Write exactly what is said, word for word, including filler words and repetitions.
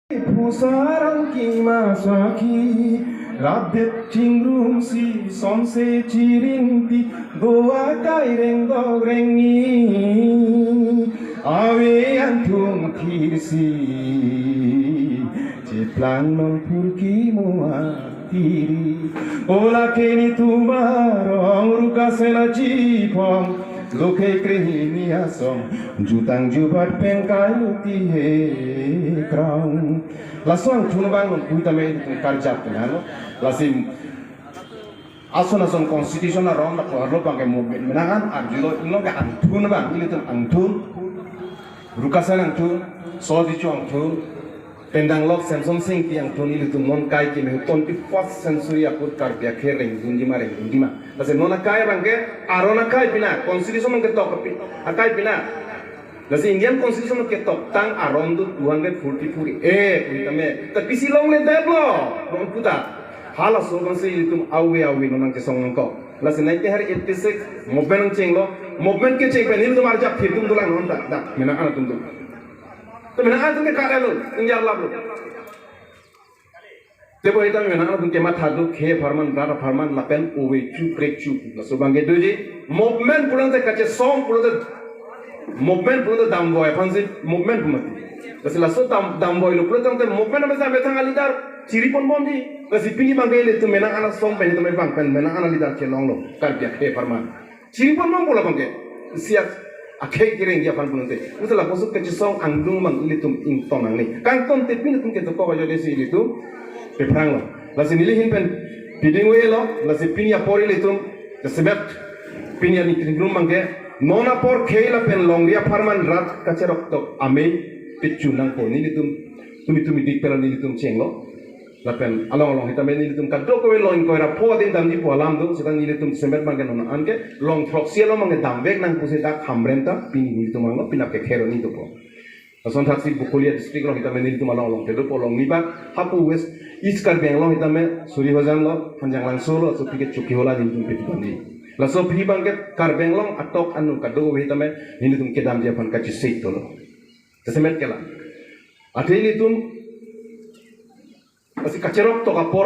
Phusarang kima saki, rapdet chingrumsi, somse chirinti, doa kai rengdok rengni, ave anthung thirsi, cheplang nong purki mua tiri. Ola keni tumar ong ruka sena chipong, lokhe krehini asong, jutang jubat pengkai luti he krong. Laso angthun abang nong pui tame karjap penano. Lasi ason ason constitution aron lapu arlo abangke mo menangan arjulo, ino ke angthun abang, ilitum angthun, ruka sena angthun, sojichu angthun, Pendanglok Semsonsing Ingti angthun ilitum non kai keme twenty-first century aput Karbi akhei rengdunji ma rengdunji ma. Lasi non akai abangke aron akai pina, constitution abangke tok api-, akai pina. Lasi Indian constitution abangke toktang aron do two hundred forty-four A, pui tame. Ta pisi longle dep lo, non puta. Halaso abangsi ilitum awe awe non nangchesong nangkok. Lasi nineteen eighty-six movement nangchenglo, movement kecheng pen ilitum arjap phir atum dolang non ta, ta, menang atum do. Te menang atum ke karelo, injar laplo. Te bo itam menang atum kematha do, khei apharman, rat apharman, lapen ove chu, prek chu. Laso abangke doji, movement pulote kachesong pulote, movement pulote damvoi aphansi, movement pu mati. Lasi laso dam, damvoilo pulote movement aphansi methang a-leader chiri ponbomji. Lasi pini abangke ilitum menang ana song pen, itum abang pen, menang ana leader chelonglo, Karbi akhei apharman. Chiri ponbom pulo abangke. Siak akhei kerengji aphan pulote. Uta lapuson kachesong angdeng abang ilitum ingtong nangne. Kangton te pini atum ketok kok ajo desi ilitum pephranglo. Lasi neli ahin pen piding welo, lasi pini apor ilitum, jasemet pini aningrum abangke, non apor khei lapen longri apharman rat kacheroktok amei pechu nangpo nelitum tumi tumi dik pela nelitum chenglo. Lapen along along hitame nelitum kadokave lo ingkoi ra pho adin damji pu alam do, seta nelitum jasemet abangke non anke long throksi along abangke damvek nang pusi dak Hamren ta pini nelitum anglo, pinap ke khero ni dopo. Lason thaksi Bokolia district along hitame nelitum along along te dopo, along nibak hapu West East Karbi Anglong hitame Suri Hojan lo, Hanjanglangso lo, laso aphi ke Chokihola nelitum peti damji. Laso aphi abangke Karbi Anglong atok anu kadokave hitame nelitum kedamji aphan kachesik dolo. Jasemet kelang. Athe nelitum lasi kacheroktok apor